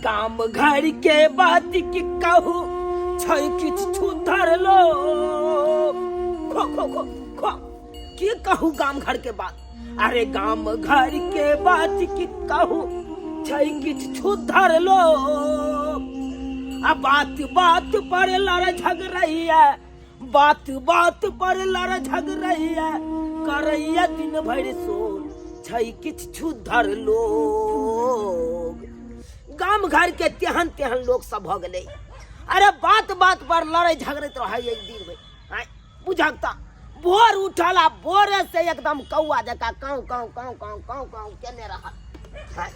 गाम घर के बात की कहू छै किछु छुधर लोग। खो खो खो खो की कहू गाम घर के बात। अरे गाम घर के बात की कहू छै किछु छुधर लोग। आ बात बात पर लड़ झगड़ैया, बात बात पर लड़ झगड़ैया, करैया दिन भरि शोर, छै किछु छुधर लोग। गाम घर के तेहन तेहन लोग सब भऽ गेलै। अरे बात बात पर लड़ै झगड़ैत रहै एक दिन भरि। आँय, बुझक तऽ भोर उठल आ भोरे से एकदम कौआ जकाँ काँव काँव काँव काँव काँव काँव केने रहल। आँय,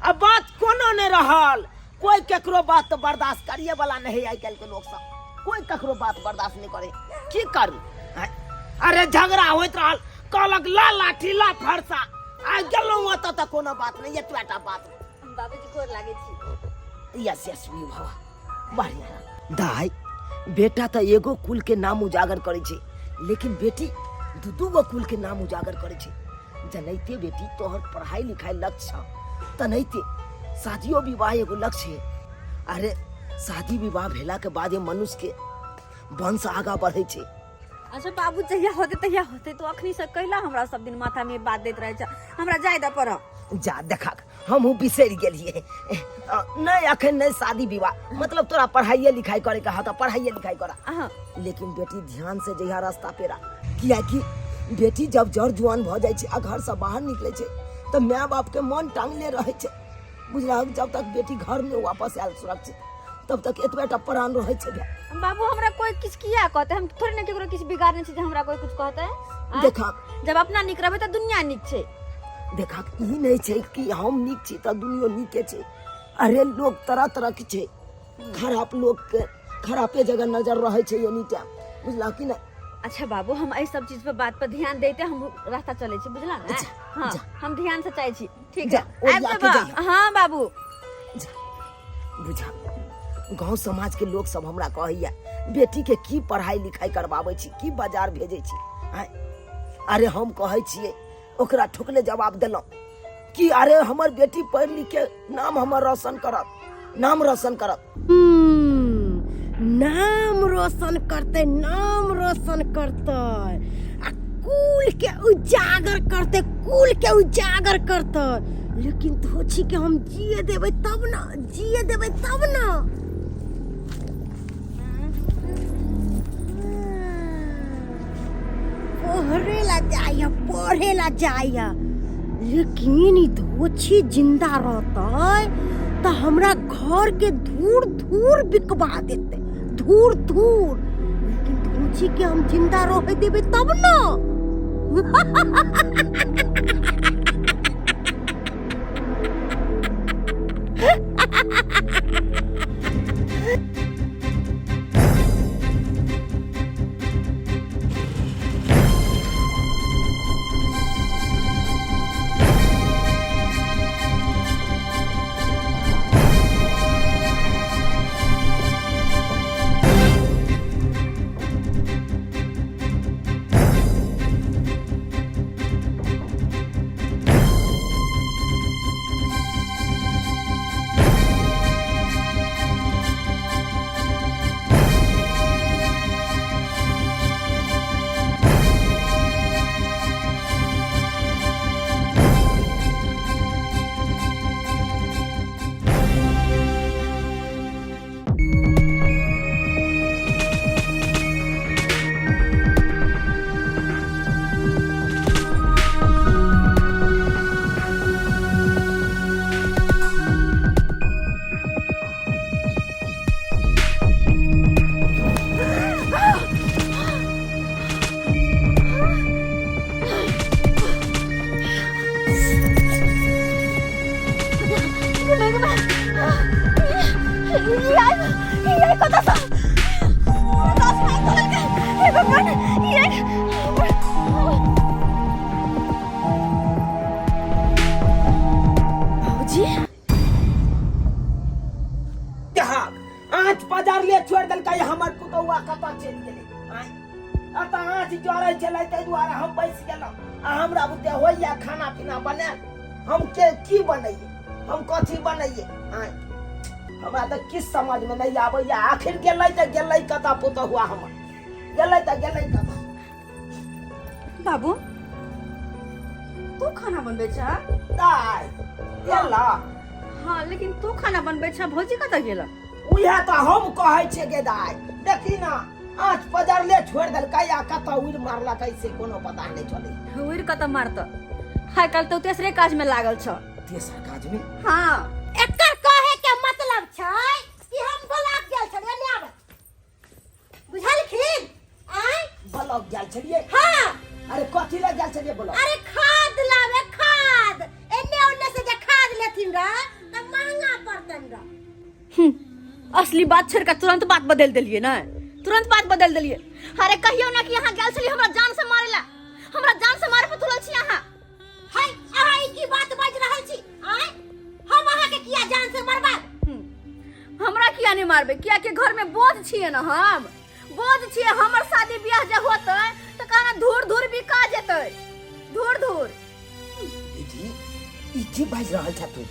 आ बात कोनो नहि रहल, कोई केकरो बात तऽ बर्दाश्त करिए वाला नहीं है। आइ काल्हि के लोग सब कोई ककरो बात बर्दाश्त नहीं करे। की करू? आँय, अरे झगड़ा होइत रहल, कहलक ला लाठी ला फरसा, आ गेलहुँ ओतऽ तऽ कोनो बात नहि, एतबेटा बात। बाबूजी गोर लागै छी। यस यस विभव बढ़िया। दाई बेटा तऽ एगो कुल के नाम उजागर करै छै, लेकिन बेटी दू दू गो कुल के नाम उजागर करै छै। जनैते बेटी तोहर पढ़ाई लिखाई लक्ष्य छौ, तनैते शादियो विवाह एगो लक्ष्य है। अरे शादी विवाह भेला के बाद मनुष्य के वंश आगा बढ़ै छै। अच्छा बाबू जहिया होते तहिया होते, तो अखनी से कैला हमरा सब दिन माथा में बात दैत रहे छै, हमरा जाय दे पर। जा देखा हमहूँ बिसरि गेलियै। नहि अखन नहि शादी विवाह, मतलब तोरा पढ़ाइए लिखाई करे के हत, पढ़ाइए लिखाई करा। हाँ। लेकिन बेटी ध्यान से जहिया रास्ता पेरा, कियाकि बेटी जब जर जुआन भऽ जाइ छै आ घर से बाहर निकले छै तऽ माय बाप के मन टांगले रहै छै, बुझलहक? जब तक बेटी घर में वापस आयल सुरक्षित तब तक एतबे टा प्राण रहै छै। बाबू हमरा कोई किछ किया कहते? हम थोड़े ने केकरो किछ बिगाड़ने छी जे हमरा कोई कुछ कहते? आँय? देखा जब अपना नीक रहबै तऽ दुनिया नीक छै। देखा ई नहि छै कि हम नीक छी तऽ दुनियो नीके छै। अरे लोग तरह तरह के छै, खराब लोग के खरापे जगह नजर रहै छै एनी टाइम, बुझला कि नहि? अच्छा बाबू हम एहि सब चीज पर बात पर ध्यान देते हम रास्ता चलै छी, बुझला ने? जा, हाँ, जा। हम ध्यान से चाहे छी, ठीक जा, है? ओरिया आबि के जेबऽ। जइहे। हाँ बाबू। जा, बुझा गांव समाज के लोग सब हमरा कहैया बेटी के की पढ़ाई लिखाई करबाबै छी, की बाजार भेजै छी। आँय? अरे हम कहै छियै ओकरा ठोकले जवाब देलहुँ कि अरे हमर बेटी पढ़ि लिख के नाम हमर रोशन करत, नाम रोशन करत। नाम रोशन करते, नाम रोशन करते आ कुल के उजागर करते, कुल के उजागर करते। लेकिन धोछी के हम जिए देबै तब ना, जिए देबै तब ना। पढ़े ला जाइए, पढ़े ला जाइए, लेकिन ई धोछी जिंदा रहतै तऽ हमरा घर के धूर धूर बिकवा देतै, धूर धूर। लेकिन धोछी के हम जिंदा रहे देबै तब ना। भौजी आँच पजार ले छोड़ देलकै हमर पुतौआ, कतऽ चलि गेलै? आँय, एतऽ आँच जरै छलै ताहि दुआरे हम बैस गेलहुँ आ हमरा बुते होइया खाना पीना बनायल? हम के की बनैयै, हम कथी बनैयै? आँय, हमरा तऽ किछु समझमे नहि आबैया आखिर गेलै तऽ गेलै कतऽ पुतहुआ हमर गेलै तऽ गेलै कतऽ बाबू तू खाना बनबै छह दाइ गेला हाँ लेकिन तू खाना बनबै छह भौजी कतऽ गेल उएह तऽ हम कहै छियै गे दाइ देखी ना आँच पजरले छोड़ि देलकै आ कतऽ उड़ि मारलकै से कोनो पता नहि चलै उड़ि कतऽ मारतऽ आइ काल्हि तऽ तेसरे काज में लागल छह तेसर काज में हाँ एकर कहे के मतलब छै कि हम ब्लॉक गेल छलियै ने आब बुझलखिन आय ब्लॉक गेल छलियै हाँ अरे कथी लए गेल छलियै ब्लॉक अरे खाद लावे खाद एने ओने से जे खाद लेथिन रह त महंगा पड़तन रह असली बात छोड़ के तुरंत बात बदल देलिए ना तुरंत बात बदल देलिए अरे कहियो ना कि यहाँ गेल छलिए हमरा जान से मारेला हमरा जान से मारे पर तुरल छी अहाँ हाय अहाँ ई की बात बाजि रहल छी आय हम अहाँ के किया जान से मरबा हमरा किया नहीं मारबे किया के घर में बोझ छिए ना हम बोझ छिए हमर शादी ब्याह जे होतै त कहना धूर धूर बिका जेतै धूर धूर दीदी ई की बाजि रहल छ तू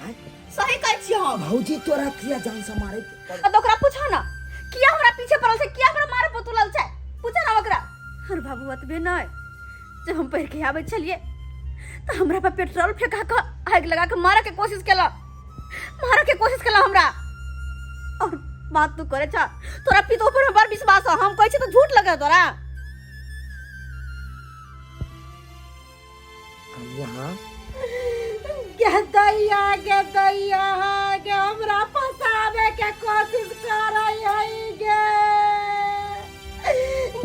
आँय? सही कहै छियै हम भौजी तोरा किया जान से मारे आ तऽ ओकरा पूछो ना किया हमरा पीछे पड़ल छै किया हमरा मारे पर तुलल छै पूछो ना ओकरा अरे बाबू ओतबे नहि जब हम पढ़ि के आबै छलियै तऽ हमरा पर पेट्रोल फेंका कऽ आगि लगा के मारऽ के कोशिश केलक मारऽ के कोशिश केलक हमरा और बात तू करे छा तोरा पितो पर बड़ विश्वास है हम कहै छी तऽ झूठ लगे तोरा कनिया गे दैया गे दैया गे हमरा फंसावे के कोशिश करे है गे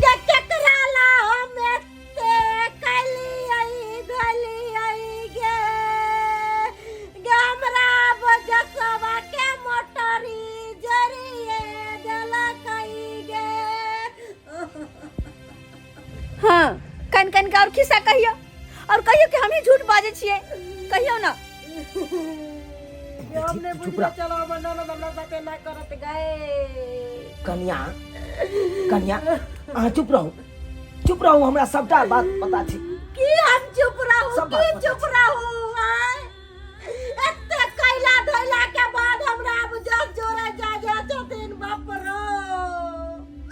गे केकरा ला हम एते कैलियै धलियै गे गे हमरा बजसवा के मोटरी जरिए देलकै गे हाँ कन कन के और खिस्सा कहियो और कहियो कि हम ही झूठ बाजे छियै कहियो ना हमने चुप रह। चलो हमर ननद हमरा साथे ना करत गए कनिया कनिया अहाँ चुप रहू चुप रहू हमरा सबटा बात पता छै की हम चुप रहू सब बात की पता चुप रहू आय एते कैला धैला के बाद हमरा अब जस जोरे जा जा छथिन बाप रो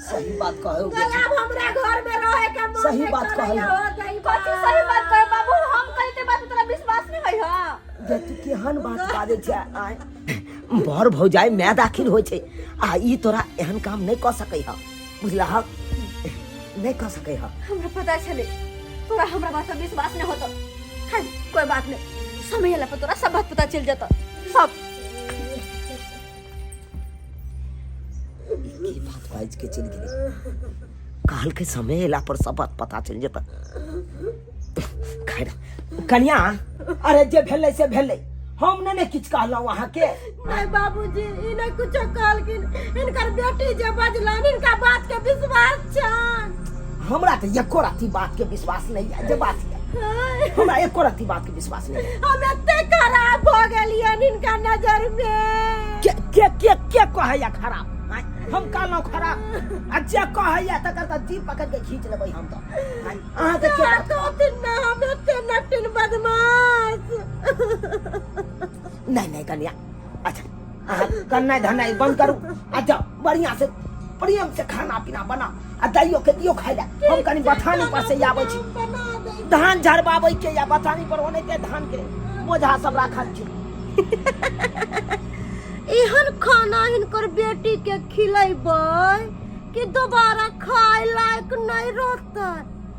सही बात कहू गए अब हमरा घर में रहे के मन सही नहीं बात करैया कहलहुँ। हो गई कथी सही बात कहे बाबू हम कहते बात तोरा विश्वास नहीं होइ हां जे तू केहन बात बाजै छै आय बर भौजाइ माय दाखिल होइ छै आ ई तोरा एहन काम नहि कऽ सकै ह बुझलह नहि कऽ सकै ह हमरा पता छले तोरा हमरा बात पर विश्वास नहीं होतो खैर कोई बात नहीं समय अला पर तोरा सब बात पता चल जाता सब ई की बात बाजि के चलि गेलै कहलकै समय अयला पर सब बात पता चलि जेतै खैर कनिया अरे जे भेलै से भेलै हम नहि ने किछु कहलहुँ अहाँके नहीं बाबूजी ई नहीं कुछो कहलखिन इनकर बेटी जे बजलन इनका बात के विश्वास छन हमरा तऽ एको रत्ती बात के विश्वास नहीं है जे बात है हमरा एको रत्ती बात के विश्वास नहीं है हम एते खराब भ गेलियन इनका नजर में के के के के कहैया खराब आँय? हम कहलहुँ खराब आ जे कहैया तकर तऽ जीभ पकड़ के खींच लेबै हम तऽ आँय? अहाँके के आ कहथिन ना हम एते नटिन बदमाश नहीं नहीं कन्या अच्छा अहाँ कन्नाइ धन्नाइ बंद करू आ जाओ बढ़िया से प्रेम से खाना पीना बनाओ आ दैयो के दियो खाइ लए हम कनि बथानी पर से आबै छी बना दे धान झड़बाबै के या बथानी पर ओनाहिते धान के बोझा सब राखल छै एहन खाना हिनकर बेटी के खिलेबै कि दोबारा खाय लायक नहीं रहतै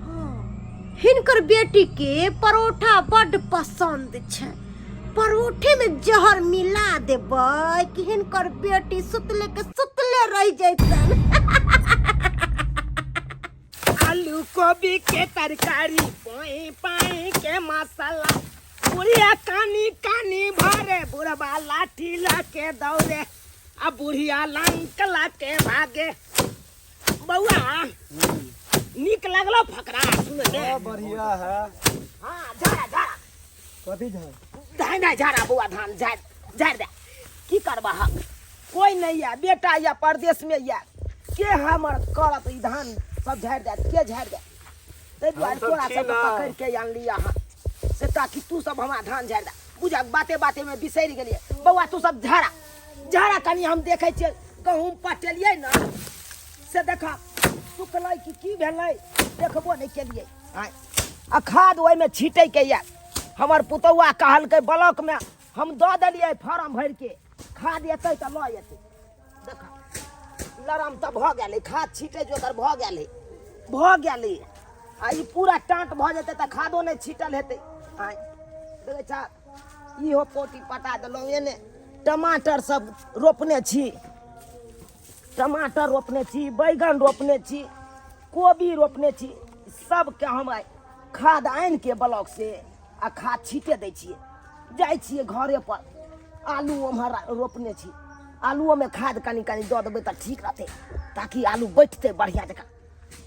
हाँ, हिनकर बेटी के परोठा बड्ड पसंद छै परोठे में जहर मिला देबै कि हिनकर बेटी सुतले के सुतले रह जैतन आलू गोभी के तरकारी पाई पाई के मसाला बुढ़िया कानी कानी भरे बुढ़बा लाठी लके दौड़े आ बुढ़िया लंक लके भागे बौआ नीक लगलो फकरा सुनने हाँ, बढ़िया है हाँ झाड़ा झाड़ा कथी झाड़ धान नहीं झाड़ा बौआ धान झाड़ झाड़ दे की करबा हम कोई नहीं है बेटा या परदेश में या के हमर करत ई धान सब झाड़ दे के झाड़ दे ताहि दुआरे हम सब तोरा छी सब ना। पकड़ के आनली अहाँ से ताकि तू सब हमरा धान झाड़ दे बुझक बाते बाते में बिसरि गेलियै बौआ तू सब झाड़ा जरा कनि हम देखै छियै गहूँम पटेलियै ने से देखा सुखलै कि की भेलै देखबो नहि केलियै आँय आ खाद ओहिमे छीटैके यऽ हमर पुतौआ कहलकै ब्लॉकमे हम दऽ देलियै फॉर्म भरिके खाद एतै तऽ लऽ एतै देखा लरम तऽ भऽ गेलै खाद छीटै जोगर भऽ गेलै भऽ गेलै आ ई पूरा टाँट भऽ जेतै तऽ खादो नहि छीटल हेतै आँय देखै छह इहो पोटी पटा देलहुँ एने टमाटर सब रोपने छी टमाटर रोपने छी बैगन रोपने छी कोबी रोपने छी सबके हम आइ खाद आनिके ब्लॉक से आ खाद छीटे दै छियै जाइ छियै घरे पर आलू ओम्हर रोपने छी आलूओमे खाद कनि कनि दऽ देबै तऽ ठीक रहतै ताकि आलू बैठतै बढ़िआँ जकाँ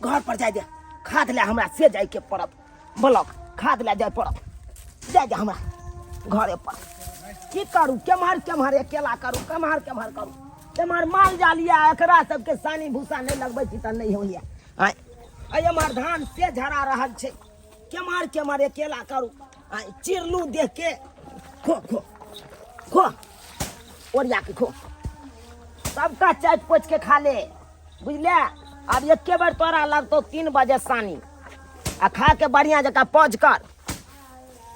घर पर जाय दे खाद लए हमरा से जाइके पड़त ब्लॉक खाद लए जाय पड़त जाय दे हमरा घरे पर की करू केम्हर केम्हर अकेला करू केम्हर केम्हर करू एम्हर माल जाल यऽ एकरा सबके सानी भूसा नहि लगबै छी तऽ नहि होइए आँय आ एम्हर धान से झरा रहल छै केम्हर केम्हर अकेला करू आँय चिरलू देख के खो खो खो ओरिया के खो सबका चाटि पोछि के खा ले बुझले आब एके बेर तोरा लगतौ 3 बजे सानी आ खा के बढ़िया जकाँ पौज कर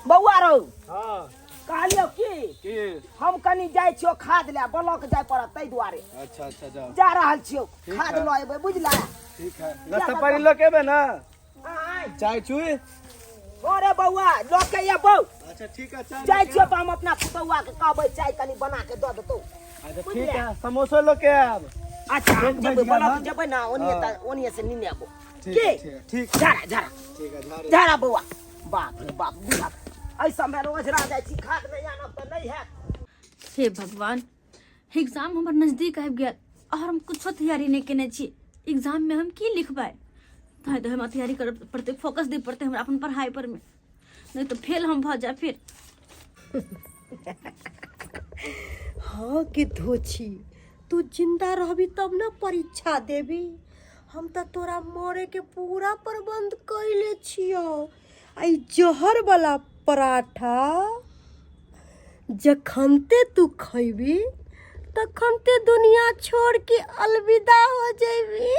बौआ रौ हाँ कहलियौ की की हम कनि जाइ छियौ खाद ले ब्लॉक जाय पड़त ताहि दुआरे अच्छा अच्छा जाओ जा रहल छियौ ठीक खाद है। लऽ एबै बुझला ठीक है नाश्ता पानी लऽ के एबै ना आय चाय चुई अरे बौआ लऽ के एबौ अच्छा ठीक है चाय जाइ लऽ के छियौ तऽ हम अपना पुतौआ के कहबै चाय कनि बना के दऽ देतौ अच्छा ठीक है समोसो लऽ के आयब अच्छा हम एक जेबै बज गेल ब्लॉक हन। जेबै ना ओनिये हाँ। तऽ ओनिये से निने आबो ठीक की है ठीक है ठीक झाड़ा झाड़ा ठीक है झाड़ू झाड़ा बौआ बाप रे बाप बुझा एहि सबमे रोजरा जाइ छी खाद नहि आनब तऽ नहि हैत हे भगवान एग्जाम हमर नजदीक आबि गेल और हम कुछो तैयारी नहि केने छी एग्जाम में हम की लिखबै ताहि तऽ हमरा तैयारी करऽ पड़तै फोकस दिअ पड़तै हमरा अपन पढ़ाई पर में नहीं तो फेल हम भऽ जाए फिर हाँ के धोछी तू जिंदा रहबी तब न परीक्षा देबी हम तऽ तोरा मरे के पूरा प्रबंध कैले छियो आ ई जहर वाला पराठा जखनते तू खैबी तखनते दुनिया छोड़ के अलविदा हो जेबी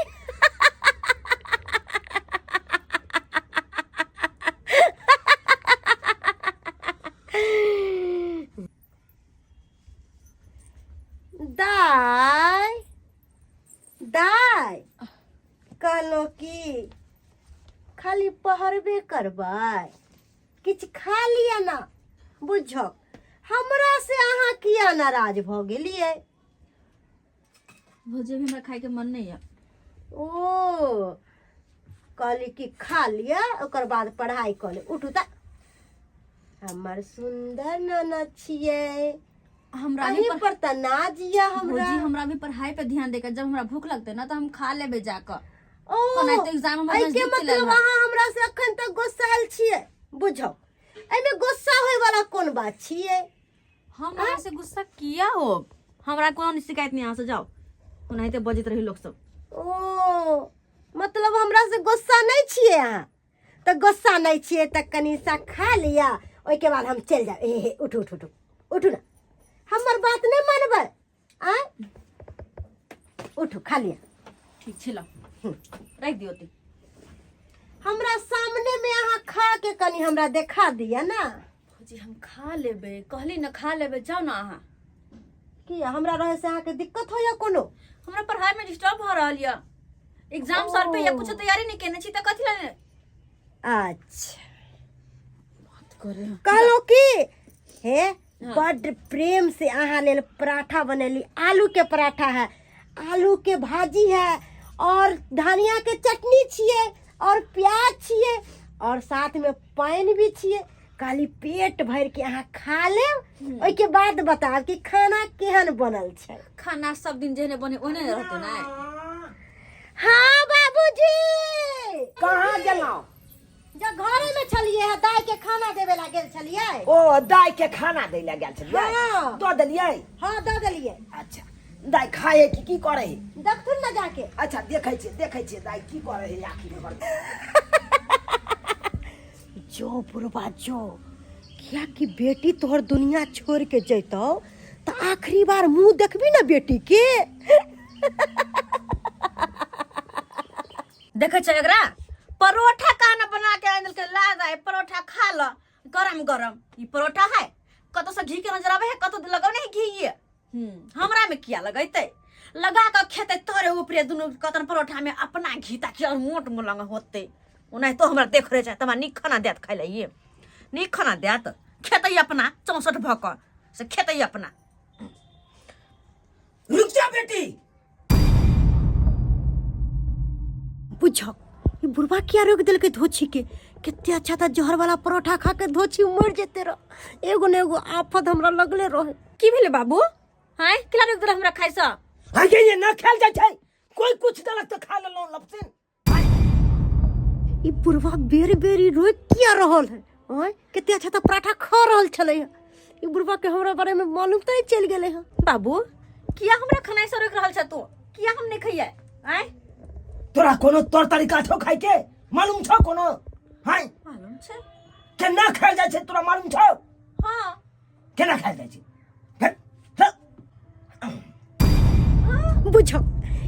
दाय दाय कहलो कि खाली पहरबे करबै किछु खा लिअ ने बुझक हमरा से अहाँ किया नाराज भऽ गेलियै भोजे भी हमरा खायके मन नहीं है ओ कहली कि खा लिअ ओकर बाद पढ़ाइ कऽ ले उठू तऽ हमर सुन्दर ननद छियै हमरा भी अहीं पर तऽ नाज यऽ हमरा भौजी हमरा भी पढ़ाई पे ध्यान देके जब हमरा भूख लगते ना तो हम खा लेबे जाकर ओ कोना तो एग्जाम हमर एहिके नजदीक चलि मतलब है अहाँ हमरा से अखन तक गुस्सायल छियै बुझौ एहिमे गुस्सा होय वाला कोन बात छियै हम अहाँ से गुस्सा किया हो हमरा कोनो शिकायत नहीं अहाँ से जाओ ओनाहिते बजैत रही लोग सब ओ मतलब हमरा से गुस्सा नहि छियै अहाँ तऽ गुस्सा नहि छियै तऽ कनि सा खा लिअ ओहिके बाद हम चलि जायब हे हे उठू उठू उठू उठू ने हमर बात नहि मानबै आँय उठू खा लिअ ठीक छै ला राखि दियौ ओतै हमरा सामने में अहाँ खा के कनि हमरा देखा दिअ ने भौजी हम खा लेबै कहली ने खा लेबै जाउ ने अहाँ की हमरा रहे से अहाँके दिक्कत होइया कोनो हमरा पढ़ाई में डिस्टर्ब भऽ रहल यऽ एग्जाम सर पे या कुछ तैयारी नहीं केने छी तऽ कथी लए अच्छा करे कहलो की हे बड प्रेम से अहाँ लेल पराठा बनेली आलू के पराठा है आलू के भाजी है और धनिया के चटनी छियै और प्याज छियै और साथ में पानि भी छियै कहली पेट भरि के अहाँ खा लेब ओहिके बाद बतायब कि खाना केहन बनल छै खाना सब दिन जेहने बने ओहने ने रहतै ने हाँ बाबूजी कहाँ गेलहुँ जब घरे में छलिए है दाई के खाना देवे ला गेल छलिए ओ दाई के खाना दै लए गेल छलियै हाँ। दऽ देलियै हाँ दऽ देलिए अच्छा दाई खाए कि की करे है देखथुन ना जाके अच्छा देखै छियै देखै छियै दाई की करे है आखिर घर जो बुढ़बा जो कियाकि बेटी तोहर दुनिया छोड़ के जैतौ तऽ आखिरी बार मुँह देखबी ने बेटी के। देखै छै एकरा परोठा काना बना के आनि देलकै, ला दाय परोठा खा ल गरम गरम। ई परोठा है कतौ से घी के नजर आबै है, कतौ लगौ नहीं घी। ये हमरा में किया लगैतै, लगा के खेतै तोरे ऊपरे दुनू कतन परोठा में अपना घी ताकि और मोट मोलंग होतै। ओनाहितो हमरा देख रहे छै तमा नीक खाना देत खाइ लए, ये नीक खाना देत खेतै अपना 64 भऽ कऽ से खेतै अपना। रुक जा बेटी। बुझक ई बुढ़बा किया रोक देलकै धोछी के? कते अच्छा था जहर वाला परोठा खा के धोछी मर जेते रह। एगो ने एगो आफत हमरा लगले रहे। की भेलै बाबू? हाय किला रोक देल हमरा खाइ सँ? आगे ये ना खायल जाइ छै, कोई कुछ देलक तऽ खा लेलहुँ लपसिन। ई बुढ़वा बेर बेर ई रोक किया रहल है? आँय कते अच्छा था पराठा खा रहल छलै हँ। ई बुढ़वा के हमरा बारे में मालूम तऽ चलि गेलै हँ। बाबू किया हमरा खेनाइ से रोकि रहल छ तू? किया हम नहीं खइयै? आँय तोरा कोनो तौर तरीका छौ खाइ के? मालूम छौ कोनो? हाय मालूम छै। केना खायल जाइ छै तोरा मालूम छौ? हाँ। केना खायल जाइ छै? हे, हे। बुझो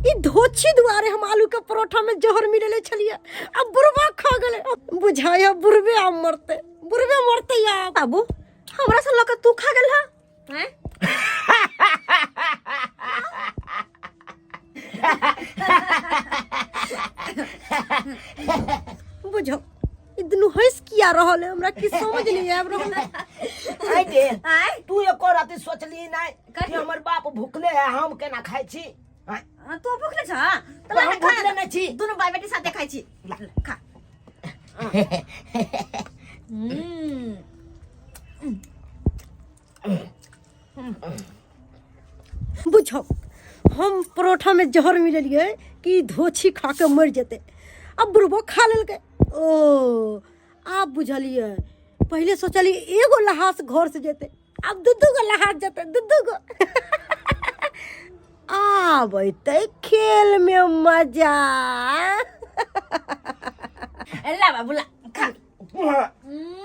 ई धोछी दुआरे हम आलू के परोठा में जहर मिलेले छलिए, अब बुढ़वा खा गेले। बुझाया बुढ़वे आब मरते, बुढ़वे मरते आब। बाबू हमरा से लके तू खा गेल हा? हैं? बुझो ई दुनू हंस किया रहल है, हमरा की समझ नहीं आबि रहल है। आइ गे, आँय? तू एको राति सोचली नहि कि हमर बाप भुखले है, हम केना खाइ छी? आँय? हाँ, तू भुखले छ? त ला हम ना खा भुखले ना। नहि छी। दुनू भाई बेटी साथे खाइ छी। ला, खा। बुझो हम परोठा में जहर मिलेलिए कि धोछी खा के मर जेते, अब बुढ़बो खा लेलकै। ओ आब बुझलिए, पहले सोचलिए एगो लहास घर से जेते, आब दू दू गो लहास जेते, दू दू गो। आब अयतै खेल में मजा। ला बाबू ला खा।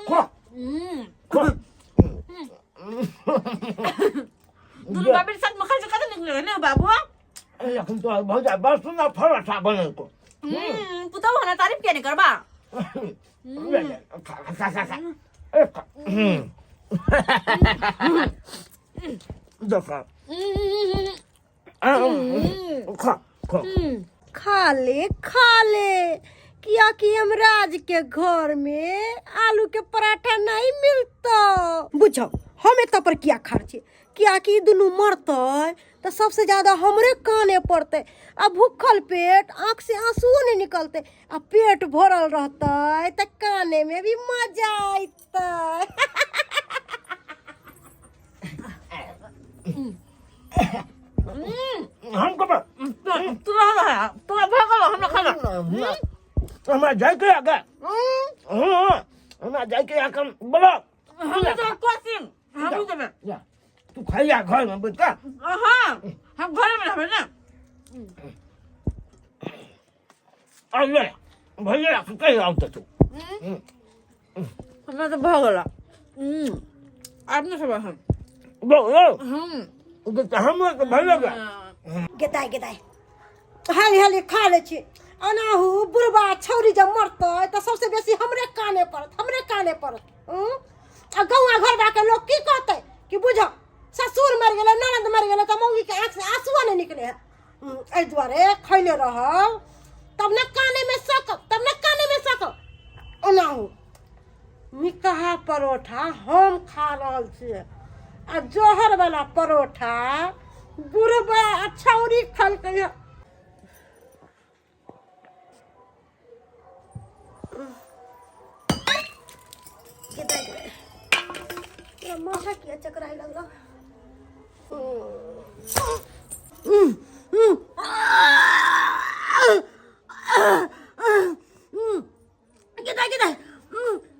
खा खा। दुनू बाबी साथ में खाइ छै कते नीक लगै ने बाबू? लेकिन तो भौजा बड़ सुंदर परोठा बनेलको। पुतहु होना तारीफ किया नहीं करबा? ले, ले, खा खा खा खा। ए, खा। देखा। खा खा खा ले खा ले, किया कि यमराज के घर में आलू के पराठा नहीं मिलता। बुझो हम एतऽ पर किया खर्चे, किया कि दुनू मरतै तऽ सबसे ज्यादा हमरे काने पड़तै, आ भूखल पेट आँख से आंसुओ नहीं निकलतै, आ पेट भरल रहतै तऽ काने में भी मजा अयतै। हम कब तू रह रहा तू भऽ गेलो हमरा खाना। हमरा जाइके आगे, हाँ हमरा जाइके आगे बोलो। हम तो कोसिन हम देबे। जा तू खाइया घर में बैठ का। हाँ हम घर में रहबे ना। अरे भैया कहीं आउत तू। हमरा तो भऽ गेलो। आब नहि खेबै हम। बोलो हम तो भैया का गेदाय गेदाय हाली हाली खा लै छी। ओनाहु बुढ़बा छौरी जब मरतै तऽ सबसे बेसी हमरे काने पड़त, हमरे काने पड़त। आ गौआ घरबा के लोग की कहतै कि बुझ ससुर मरि गेलै, ननद मरि गेलै, तऽ मौगी के आँखि से आंसुओ नहि निकले है। एहि दुआरे खैले रहब तब ने काने में सकब, तब ने काने में सकब। ओनाहु निकहा परोठा हम खा रहल छियै आ जहर वाला परोठा बुढ़बा आ छौरी खलकै हँ। माथा किया चकराए लगलो? गेदा गेदा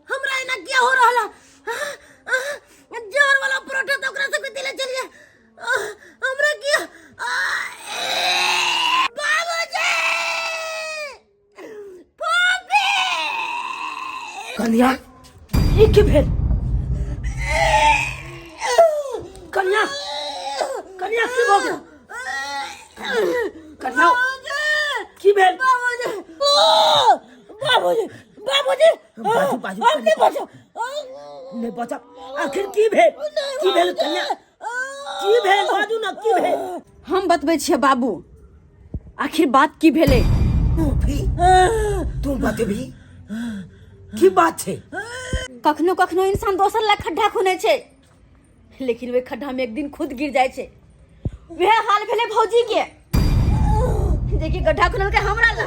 हमरा एना किया हो रहल है? जहर वाला परोठा तो ओकरा सबके दिले चलिए, हमरा किया? बाबूजी पापी कन्या ई की भेल कन्या? की भेल? बाबूजी, ओ, बाबूजी, बाबूजी, बाजू, बाजू, हम नहीं बचब। नहि बचब? आखिर की भेल? की भेल कन्या? की भेल? बाजू ना, की भेल? हम बतबै छियै बाबू, आखिर बात की भेलै। तू भी, तू बतबी की बात छै? कखनो कखनो इंसान दोसर लए खड्डा खुनै छै, लेकिन ओहि खड्डा में एक दिन खुद गिर जाइ छै। वएह हाल भेलै भौजी के, जेकि गड्ढा खुनलकै हमरा ला,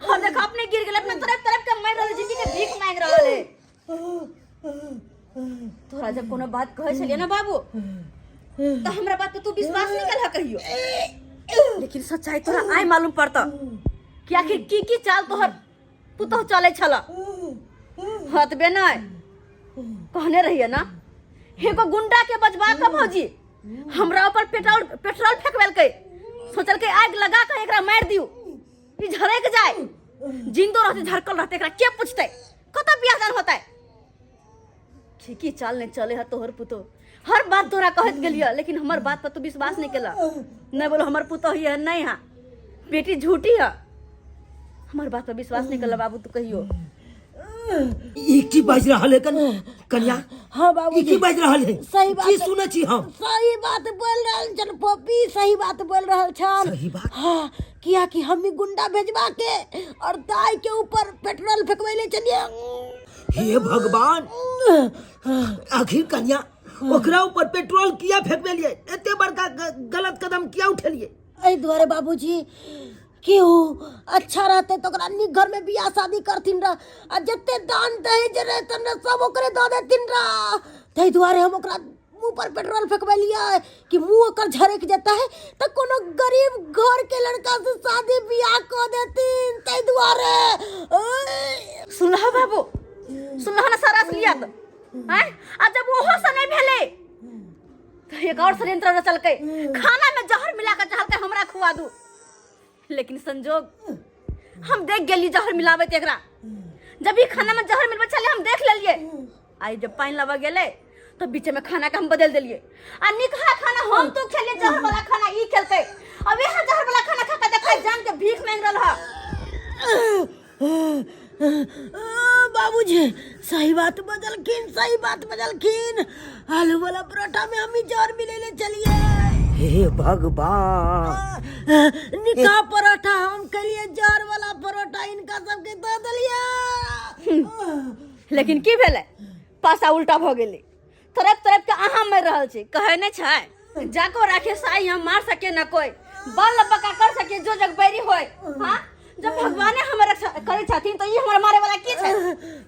हम देखो अपने गिर गेलै, अपने तरफ तरफ के मारि रहल, जिंदगी के भीख मांगि रहल है। तोरा जब कोनो बात कहै छलियै ना बाबू, तऽ हमरा बात पे तू विश्वास नहीं कलह कहियो, लेकिन सच्चाई तोरा आइ मालूम पड़त कि आखिर की की चाल तोहर पुतोह चलै छल। हतबे नहि कहने रहिए ना, एगो गुंडा के बजबा के भौजी हमरा ऊपर पेट्रोल पेट्रोल फेंकबेलकै, सोचलकै आगि लगा के एकरा मारि दियौ, ई झरक जाय, जिंदो रहते झरकल रहते, एकरा के पूछतै, कतऽ बियाह दान होतै। ठीकी चाल नहीं चले है तोहर पुतोह। हर बात तोरा कहत गेलियो, लेकिन हमर बात पर तू विश्वास नहीं केला। नहीं बोलो हमर पुतोह ही है, नहीं है बेटी झूठी है, हमर बात पर विश्वास नहीं केला बाबू तू कहियो। ई की बाजि रहल है कन्या? हाँ बाबू, ई की बाजि रहल है? सही बात। की सुनै छी हम? सही बात बोल रहल छन पप्पी, सही बात बोल रहल छन। सही बात? हाँ, किया कि हम ही गुंडा भेजवा के और दाई के ऊपर पेट्रोल फेंकवैले चलिए। हे भगवान, आखिर कन्या ओकरा ऊपर पेट्रोल किया फेंकबेलिए? एते बड़का गलत कदम किया उठेलिए? एहि दुआरे बाबूजी, कि उ अच्छा रहते तो ओकरा नीक घर में बियाह शादी करथिन रह, आ जते दान दहेज रहतन रह सब ओकरे दऽ देथिन रह। ताहि दुआरे हम ओकरा मुंह पर पेट्रोल फेंकबेलियै कि मुंह ओकर झरक जेतै तऽ कोनो गरीब घर के लड़का से शादी बियाह कऽ देथिन, ताहि दुआरे। सुनह बाबू, सुनह ना सारा असलियत आँय? आ जब ओहो से नहीं भेलै तो एक और षड्यंत्र रचलकै, खाना में जहर मिला के चाहलकै हमरा खुआ दू, लेकिन संजोग हम देख गेली जहर मिलाबैत एकरा। जब ई खाना में जहर मिलबै छलै हम देख लेलियै। आई जब पानि लाबऽ गेलै तो बीच में खाना के हम बदल देलियै, आ निकहा खाना हम तो खेलियै, जहर वाला खाना ई खेलकै। अब यहाँ जहर वाला खाना खा के देखै जान के भीख मांगि रहल है। बाबूजी सही बात बजलखिन, सही बात बजलखिन। आलू वाला परोठा में हम ही जहर मिलेले चलिए। हे भगवान, निकाह परोठा हम कलिए, जहर वाला परोठा इनका सबके दऽ देलिए। लेकिन की भेलै, पासा उल्टा भऽ गेलै, तरफ तरफ के अहाँ मरि रहल छी। कहै नहि छै, जाको राखे साई हम मार सके न कोई, बल बका कर सके जो जग बैरी होय। हाँ, जब भगवाने हमर रक्षा करै छथिन तऽ ई हमर मारे वाला के छै?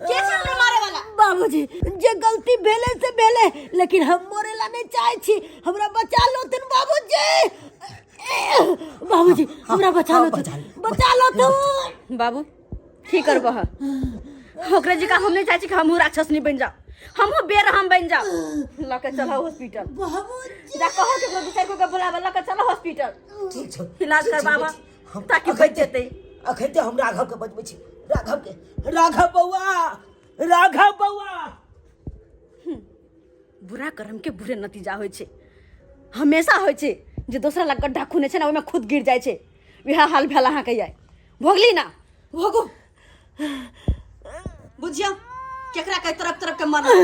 के छै हमरा मारे वाला? बाबूजी जे गलती भेलै से भेलै, लेकिन हम मरे ला नहीं चाहे छी, हमरा बचा लोथिन बाबूजी। बाबूजी हमरा बचा हाँ, लोथिन, बचा लो। बचा लोथिन। बाबू की करबह, ओकरे जी का हम नहीं चाहे छी कि हमहूँ राक्षस नहीं बन जाओ, हमहूँ बेरहम बन जाओ। लऽ के चलऽ हॉस्पिटल। बाबूजी जा कहो केकरो दू चारि गो के बुलाबऽ, लऽ के चलऽ हॉस्पिटल, ठीक छौ, इलाज ठीक छौ, करबाबऽ हम ताकि अखन बचि जेतै। अखन ते हम राघव के बजबै छी, राघव के। राघव बौआ, राघव बौआ। बुरा कर्म के बुरे नतीजा होइ छै, हमेशा होइ छै। जे दोसरा लग गड्ढा खुने छै ने, ओहिमे खुद गिर जाइ छै। वएह हाल भेल अहाँके। यार भोगली ना, भोगू, बुझियौ केकरा कई तरफ तरफ के मरल।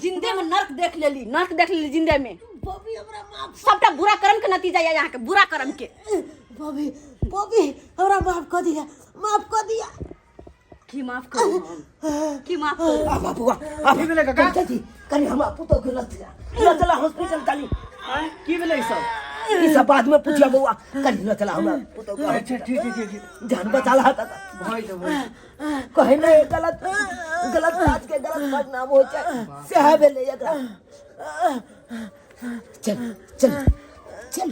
जिंदे में नर्क देख लेली, नर्क देख लेली जिंदे में। बॉबी हमरा माफ, सबटा बुरा कर्म के नतीजा या यहाँ के बुरा कर्म के। बॉबी, बॉबी हमरा माफ कर दिया, माफ कर दिया। की माफ करू हम? की माफ करू? आ बाबुआ, आ की भेलै काका? चाची, कनी हमरा पुतोह के लऽ चला, लऽ चला हॉस्पिटल कनी। आँय, की भेलै ई सब? ई सब बाद में पूछिया बौआ, कनी लऽ चला हमरा पुतोह के। अच्छा ठीक ठीक ठीक ठीक। जान बचा ला काका। भऽ जेतै, भऽ जेतै। कहे नहीं, गलत गलत काज के गलत परिणाम हो जाए, सएह भेलै एकरा। चल चल चल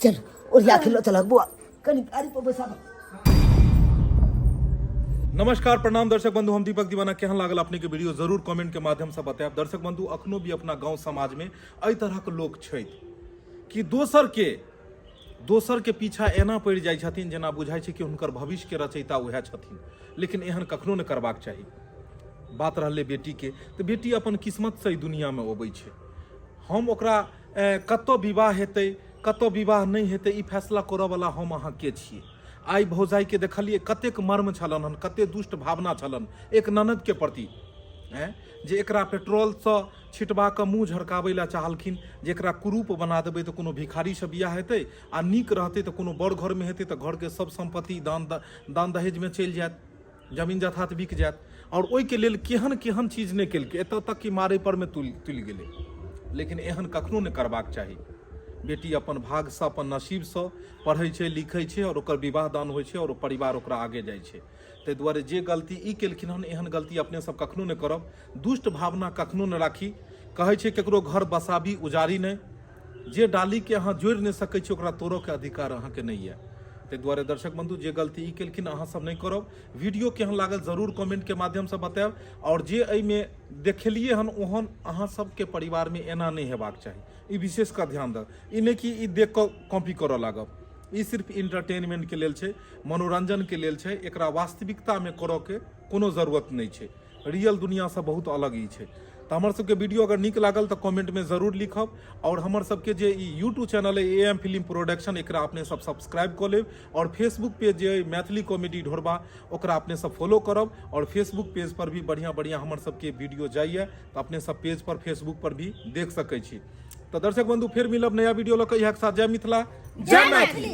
चल, ओरिया के लऽ चलक बौआ, कनी गाड़ी पर बैसाबऽ। नमस्कार, प्रणाम दर्शक बंधु, हम दीपक दीवाना। केहन लागल अपने के वीडियो जरूर कमेंट के माध्यम से बतायब। दर्शक बंधु, अखनो भी अपना गांव समाज में एहि तरहक लोक छथि कि दोसर के पीछा एना पड़ि जाइ छथिन जेना बुझाइ छै कि हुनकर भविष्य के रचयिता उएह छथिन, लेकिन एहन कखनो नहि करबाक चाही। बात रहलै बेटीके, तऽ बेटी अपन किस्मतसँ ई दुनिआँमे अबै छै। हम ओकरा कतऽ विवाह हेतै, कतऽ विवाह नहि हेतै ई फैसला करऽवला हम अहाँ के छियै आइ भौजाइके देखलियै कतेक मर्म छलनि हन कतेक दुष्ट भावना छलनि एक ननदके प्रति आँय जे एकरा पेट्रोलसँ छिटबा कऽ मुँह झरकाबै लए चाहलखिन जे एकरा कुरूप बना देबै तऽ कोनो भिखारीसँ बियाह हेतै आ नीक रहतै तऽ कोनो बड़ घरमे हेतै तऽ घरके सब सम्पत्ति दान दान दहेजमे चलि जायत जमीन जथात बिक जायत आओर ओहिके लेल केहन केहन चीज नहि केलकै एतऽ तक कि मारै परमे तुलि तुलि गेलै लेकिन एहन कखनो नहि करबाक चाही बेटी अपन भागसँ अपन नसीबसँ पढ़ै छै लिखै छै आओर ओकर विवाह दान होइ छै आओर ओ परिवार ओकरा आगे जाइ छै ताहि दुआरे जे गलती ई केलखिन हन एहन गलती अपने सब कखनो नहि करब दुष्ट भावना कखनो नहि राखी कहै छै ककरो घर बसाबी उजारी नहि जे डालीके अहाँ जोड़ि नहि सकै छी ओकरा तोड़ऽके अधिकार अहाँके नहि यऽ ताहि दुआरे दर्शक बंधु जे गलती ई केलखिन अहाँ सब नहि करब वीडियो केहन लागल जरूर कमेंटके माध्यमसँ बतायब आओर जे एहिमे देखेलियै हन ओहन अहाँ सबके परिवारमे एना नहि हेबाक चाही ई विशेष कऽ ध्यान दऽ ई नहि कि ई देख कऽ कॉपी करऽ लागब ई सिर्फ इंटरटेनमेंटके लेल छै मनोरंजनके लेल छै एकरा वास्तविकतामे करऽके कोनो जरूरत नहि छै रियल दुनिआँसँ बहुत अलग ई छै तऽ हमर सबके वीडियो अगर नीक लागल तऽ कमेंटमे जरूर लिखब आओर हमर सबके जे ई यूट्यूब चैनल अइ ए एम फिल्म प्रोडक्शन एकरा अपने सब सब्सक्राइब कऽ लेब आओर फेसबुक पेज जे अइ मैथिली कॉमेडी ढोरबा ओकरा अपने सब फॉलो करब आओर फेसबुक पेज पर भी बढ़िआँ बढ़िआँ हमर सबके वीडियो जाइए तऽ अपने सब पेज पर फेसबुक पर भी देख सकै छी तऽ दर्शक बंधु फेर मिलब नया वीडियो लऽ कऽ इएह के साथ जय मिथिला जय मैथिली।